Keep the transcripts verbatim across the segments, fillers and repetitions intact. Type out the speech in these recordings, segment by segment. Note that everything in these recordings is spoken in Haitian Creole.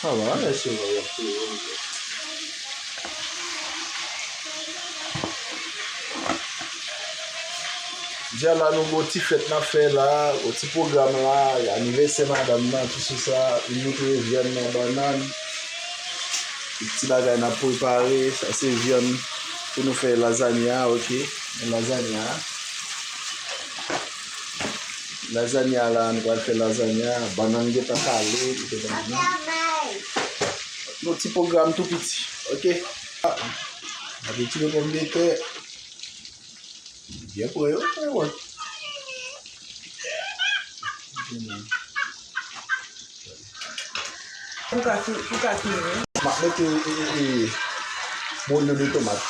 Sa va, lè se vre, y ap touye w. Jodi a la, nou gen yon ti fèt n ap fè la, yon ti pwogram la, anivèsè madanm nan, tout se sa, nou te vyann nan, bannann, ti bagay n ap prepare, sa se vyann pou nou fè lazanya, oke, lazanya. Lazanya la, nou pral fè lazanya, bannann gentan kale, nou te bannann. Yon ti pwogram tou piti, oke? N ap retire pòmdetè. Byen pran yo, byen pran. Pou ka fi-, pou ka fini. M ap mete, e, e, e, bwonyo de tomat.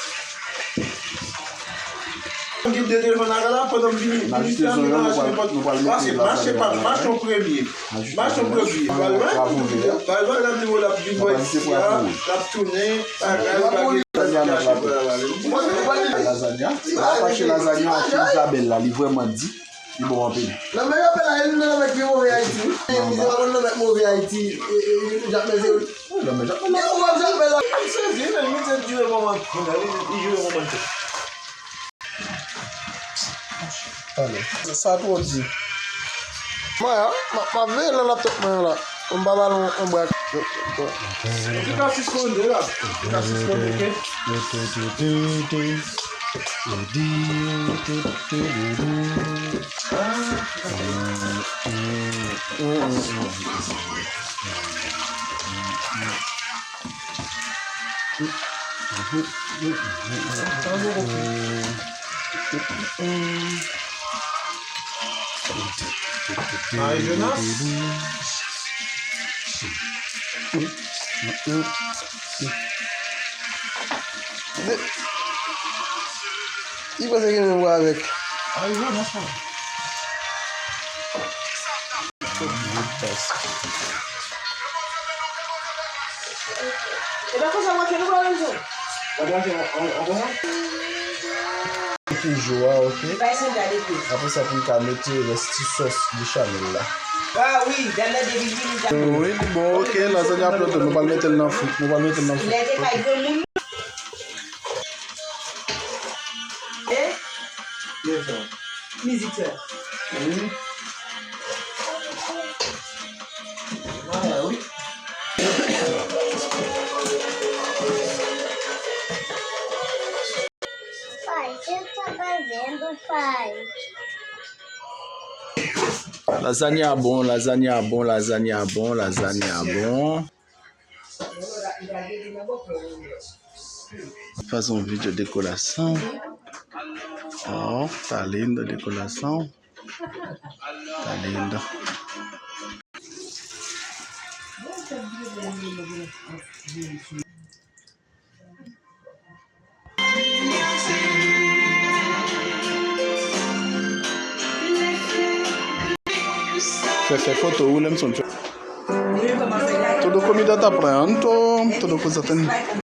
M kite telefòn la la, pandan m vini, n ajoute zonyon, nou pral, nou pral mete lazanya la. Mache pa, mache an premye. Mache an premye. Pral wè, pral wè, l ap di w, l ap vin bò isi a, l ap tounen, bagay, bagay. Lazanya, n ap mache lazanya ak Isabel la, li vrèman di, li bon anpil. Lanmè Japè la, youn nan lanmè ki pi move Ayiti, wi. Mizè pa konn lanmè k move Ayiti, e, e, Jakmèl se. Wi, lanmè Jakmèl la. Mwen, mwen, Jakmèl la. M sezi, men, li te jwe moman kounye a, li, li jwe moman tou. Tande. Sa twò di. Mwen, m ap, m ap veye nan laptop mwen an la. Pou m pa ba l yon, yon bra. Ou te ka sispann la. Ou te ka sispann, oke? Marie Jonas. Li panse gen menm vwa avèk. Marie Jonas, non. E pa konsa w ap fè nou pale, mesye. Toujou a, oke. Apre sa, pou n ka mete rès ti sòs bechamel la. Ah wi, gad lè depi vini, gad. Wi, li bon, oke, lazanya ap pran tan, nou pral mete l nan fri, nou pral mete l nan fri. Lè te kay granmoun. Eh? Yes, sir. Mizik sa. Wi. Ah, wi. Pai, você tá fazendo, pai? Lazanya bon, lazanya bon, lazanya bon, lazanya bon. Fason videyo dekorasyon. Oh, tá lindo a decoração. Tá lindo. Fè, fè foto ou, lè m sonn fè. Todo comida tá pronto, todo coisa tem.